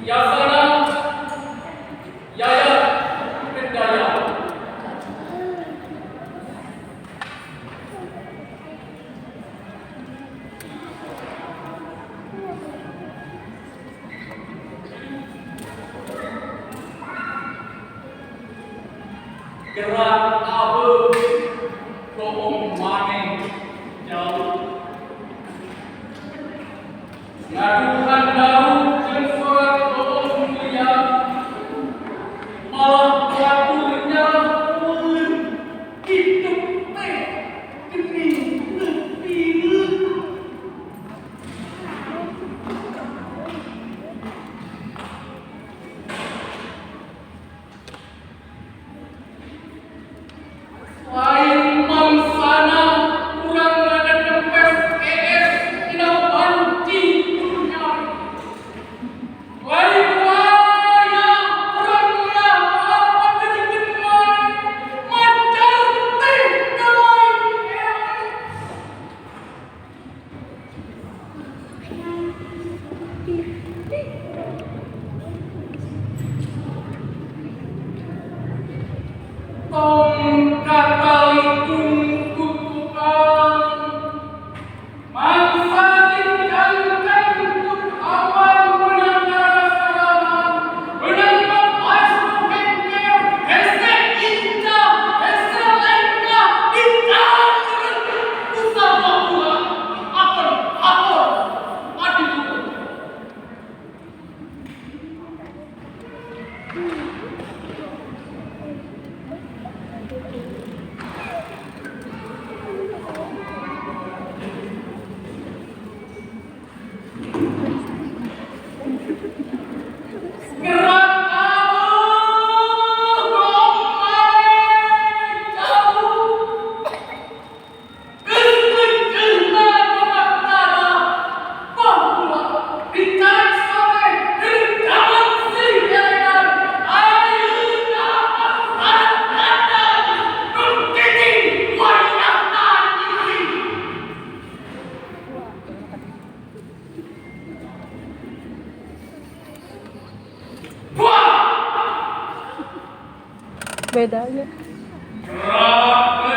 Yasana Yayat Kendaya. Gerak abu goong maneh jauh. Ngaduhan daun jeung surat goong mulia. Malah pelakunya pun hidup teh geni nepi. Lain mangsana urang ngadempes ES dina panci dunya. Lain waya urang ngapaderikeun maneh macar teh ka lain eleh. Tong katalikung ku tukang mangsa dicangkeng ku awan meunang ngarasalaman meunang bapas nu hengker hese inca hese lengkah dicangkeun ku sababura akon akon adiluhur. Gerak abuh goong maneh jauh. Geus leuceuna tomat tanah baheula dicarek sate deui zaman silih elegan ayeuna mangsana kandang nu cicing wayahna cicing. Wah! Bedanya. Gerak